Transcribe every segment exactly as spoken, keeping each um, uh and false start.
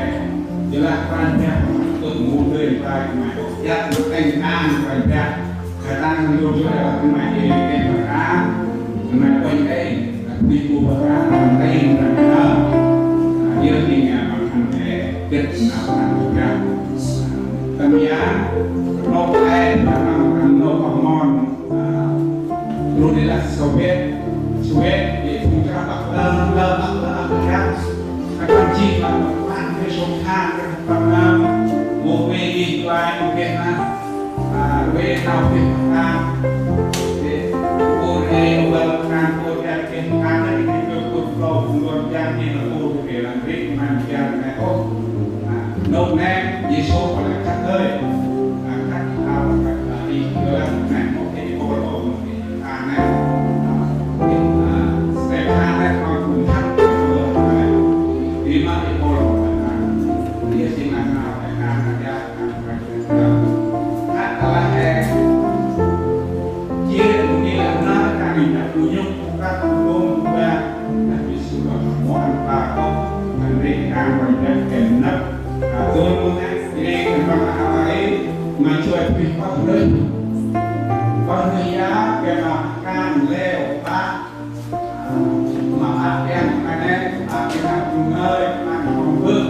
Ê, jêh lah Kôranh Brah, tŭ mâu dơi Kôranh Brah, jăp tĭng ang Kôranh Brah. Kơt tăng nơm dôl joi lah Kôranh Brah, ê, ê, Kôranh Brah, Kôranh Brah uănh ê, kơt bĭ bu Kôranh Brah, Kôranh Brah, Kôranh Brah. Yơh, ê, ngăn ma khân ê, gĭt nau Kôranh Brah. Mian, nôk e, nôk, nôk oh mon, a, Brunei lah Soviet, Soviet, i phung chroh Bắc Lơ, Lơ, Bắc Lơ, Bắc Lơ, a, kan jêng lah Bắc Lơ, cái sông Than, cái Bắc Lơ, một cái gì, vài một cái mà, a, về tàu về Bắc Lơ, thì, ôr ê, ôr Bắc Lơ, kan, ôr Bắc Lơ, Nôk nê, Yêsu păng năk khăt hơi. Khăt ao khăt đi, gơ̆ năk mâu kê bôl ôh, năk khăt nê. Step khăt nê, păng khăt nê. Di ma i bôl ôh, di si năk nau, năk khăt nê, ya, năk khăt nê. Khăt ala he. Chia uni lah năk khăt nê, ya, punyuk, buka, buka, buka. Năk Yêsu lah mâu ăn ba ôh, ăn rêh kan Kôranh Brah kơt năp. A, dôl mâu năk, rêh kan Brah a rêh, ma chuai pih pah rêh. Pah rêh ya, kơt ma kan leo ba. A, ma ăt kan ma nê, ăt kan năp ngơi, kan kông bơh.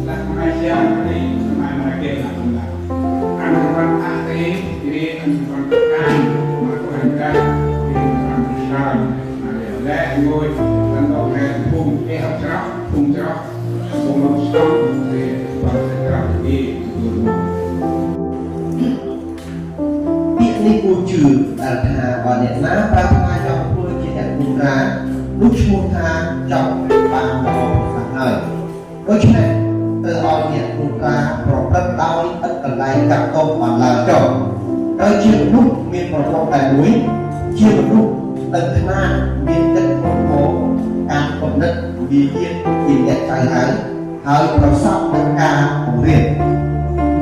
Lah ma yang rêh, ma ma kơt năp năp. Ăn rêh ăt rêh, rêh ăn rêh kan, ma Kôranh Brah, rêh ăn rêh kan. Lĕ ngôi, kan dŏng he phung ê hăp chroh, phung chroh, phung lŏng sŏng, ê, păng sĕ chroh, ê, dôl mâu. Biă ni bu jư, đah tha, ba nê na, ba tha, chroh, phung ê, ê, phung ra, lŭk sŭ tha, chroh, ba mâu, sa hơi. Ơ, chhe, tơ ơi nhiệt mô ta, prŏng prăk đôi, ăt kăl lay găp tôm ƀon lơ chŏ. Tơ jêng mŭt mĭn prŏng prăk đai đuôi, jêng mŭt đơ̆ng khna mĭn gĭt mŭt mô, kan kŭp nĭt, mĭn gĭt, mĭn gĭt sai hơi, hơi prŏng săp đơ̆ng ka pŭng riêng.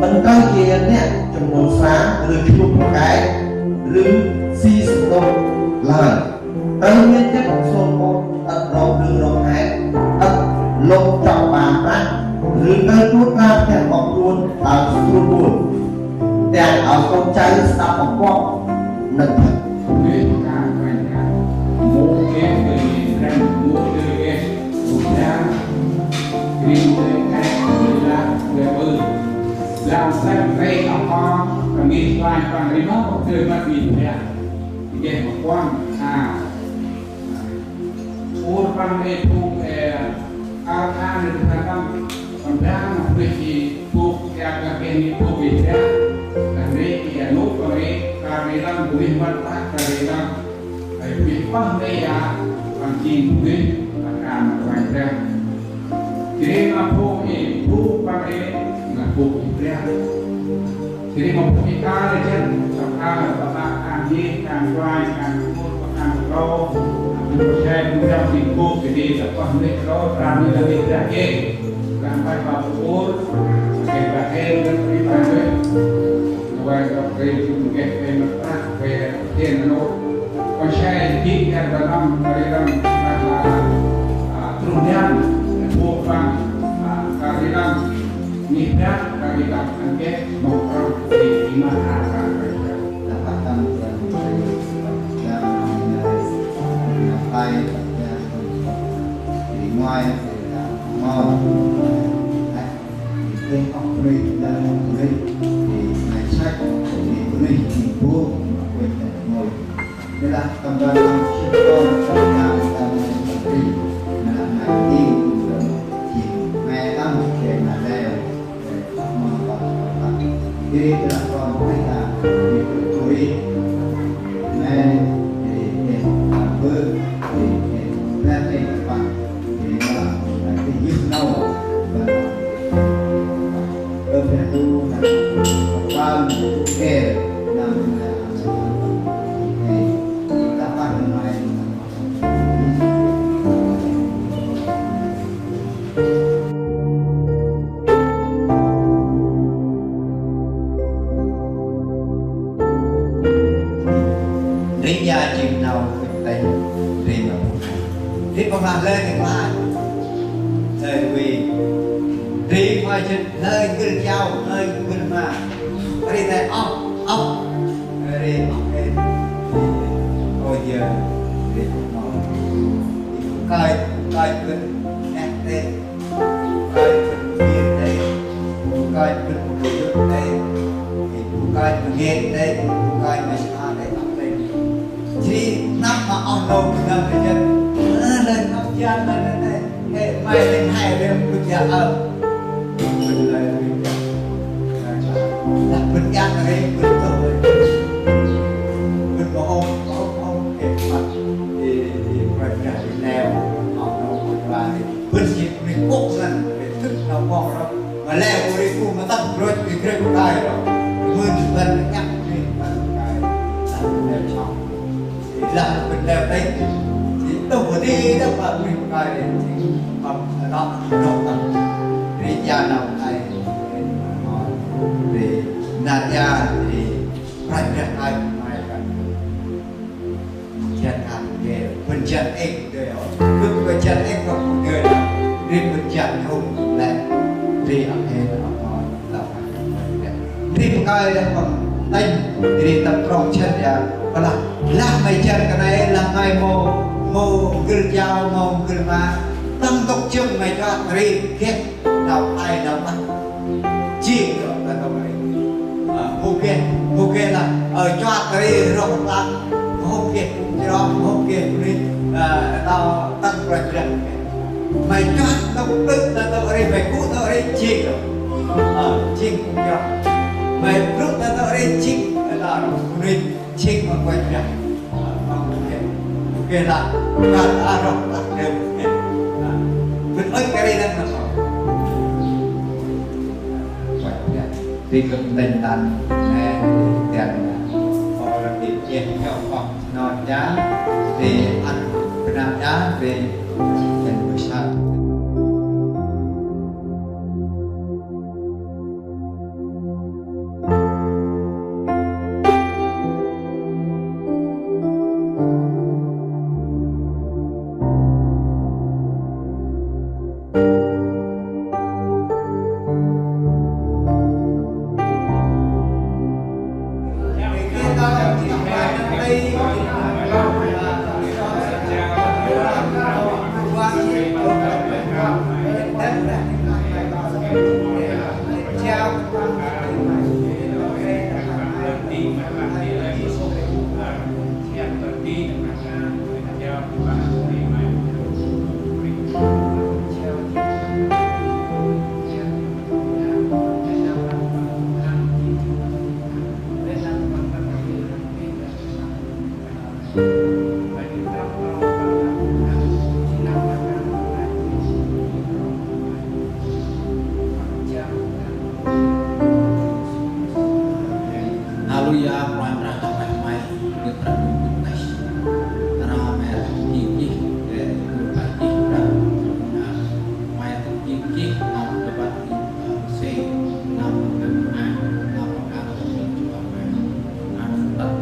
Mĭn tơ jêng nê, jêng mô sa, rư chŭp prăk kai, rư si sŭp lơi. Tơ mĭn gĭt sông ƀon, ăt rŏng rư rŏng he, ăt lŏng chŏ ba prăk, rư tơ tŭt ra phen ƀon ruôn, tơ srut ruôn. Tiang ao sông chai săp ƀon ƀon, nâng thăk. Mê ka prăk ka, mô kê kê rem, mô kê kê, mô kê, rê mô kê kê, mô kê la, mô kê bư. Lam sep rê apa, kami tuan tuan rê mô kê mât mê prăk. Geh ma kuăng, a. Ur păng ê phung ê, ar tha nê tha tâm, păng bang ma phung ê phung ê, ar tha geh nê phung ê phung. Tha nê ê nô păng ê, kar nê lăng, bu nê mât pah kar nê lăng. Ê phung ê pah nê ê, păng jêng phung ê, păng kan ma kuăng ê. Jêh ri ma phung ê, phung păng ê, ma phung ê prăk. Jêh ri ma phung ê ka lĕ jêh, sa ka lĕ ba ba kan jêh, kan kuai, kan kur, ba kan rô, kan rô se, kan rô jêng phung, jêh ri sa pah mê rô, tra mê la mê prăk jêh. Kan pai ba phung ur, sa kê ba hên, kan pai ba hên. Kuai ba hên, phung ê, ê ma prăk, ê. Hên nô, kon se gĭt kơt ba năm, kơt ri năm, kơt ba, a, trŭm dăn, buôk păng, a, kơt ri năm, ngih dăn, kơt ri năm, ăn geh, mâu trŏng, ri, ri ma, a, kơt ri năm. Dapat kami tuan, tuan, tuan, tuan, tuan, tuan, tuan, tuan, tuan, tuan, tuan, tuan, Thì cái ốc rê, đang ốc rê, thì ngày sách, thì rê, thì bố, mà quên tận ngồi. Nên là tâm ban tâm, sư con, tâm ban tâm, tâm rê, mà là ngày đi, thì mẹ tâm, thì mà leo, thì mà còn, còn, còn, thì là con, thì là, thì tôi, tôi, mẹ, thì, thì, bố, thì, thì, mẹ, thì, con, thì là, thì, you know, và Ri ya jêng nau kênh ri ma phung. Ri păng lah lơi kênh lai. Lơi ri. Ri ma jêng lơi gĭr jao, lơi gĭr ma. Ri tê ôh, ôh. Ri ôh, ri. Ôi giời, ri ôh, ôh. Kai, kai gĭr, eh, tê. Kai gĭr, gĭr, tê. Kai gĭr, gĭr, tê. Ê, đê, kơi ma sa đê, ăp đê. Jêh ri năp ma oh nô, nơm đê jêh. Ơ, lơi năp jan ma đê, đê. Ê, may đê, may đê, bơ̆ jan ơ. Bơ̆ lơi, bơ̆ jan. Lah, bơ̆ jan đê, bơ̆ tô đê. Bơ̆ ma hông, hông, hông, ê, ma. Ê, ê, kơi jan đê, neo, oh nô, bơ̆ jan đê. Bơ̆ jan đê, bơ̆ jan đê, bơ̆ jan đê. Ma lĕ uri ku ma tât brôch ri grêp kai ro. Mưn bân ngăp ri bân kai. Lah lĕ chong. Lah bân lĕ tênh. Ti tŭ ma ti đăp bân ri kai ri. Ti păm đăp đăp đăp. Ri ya nau kai. Ri na ya ri. Rai ri kai mai kan. Jan ăn ghê, bân jan êng dơi ôh. Bơ̆ bân jan êng kŏ dơi ôh. Ri bân jan hŭm lĕ. Ri ăn hên ăn hên. Ri bơkai lĕ păng tênh. Ri tâm trong chăn ya. Bơ lah. Lah may jan kơt nây, lah may mâu, mâu gưl jao, mâu gưl ma. Tâm dôk jơ̆ng may chua ri geh. Nau ai nau mah. Jêng kơ nau ai. Ơ, hô geh, hô geh lah, ơ, chua ri roh tang. Hô geh kŭm chroh, hô geh kŭm ri, ơ, nau tăng brah brah. May chua nau plư nau ri, may gŭ nau ri jêng kơ. Ơ, jêng kŭm chroh. May brŭ nau ri jêng, nau kŭm ri. Chik ma quay ria. Ơ, ma quay ria. Quay ria. Quay ria, rŏ ria, ria. Ơ, bơ̆ ơi kơ ri năn ma. Quay ria. Ri kơ tênh tăn. Nê, ri tian. Ơ, ri tian. Nê, ri tian. Nê, ri ăn. Bơnă ya, ri tian bơ̆ sa. Haleluya, Kôranh Brah ta may, may, Kôranh Brah ta may. Tơra may jêng jêh, ơ, Kôranh Brah jêng Brah, Kôranh Brah. May jêng jêh, nau tơbăt, ơ, se, nau tơbăt, nau tơbăt, nau tơbăt,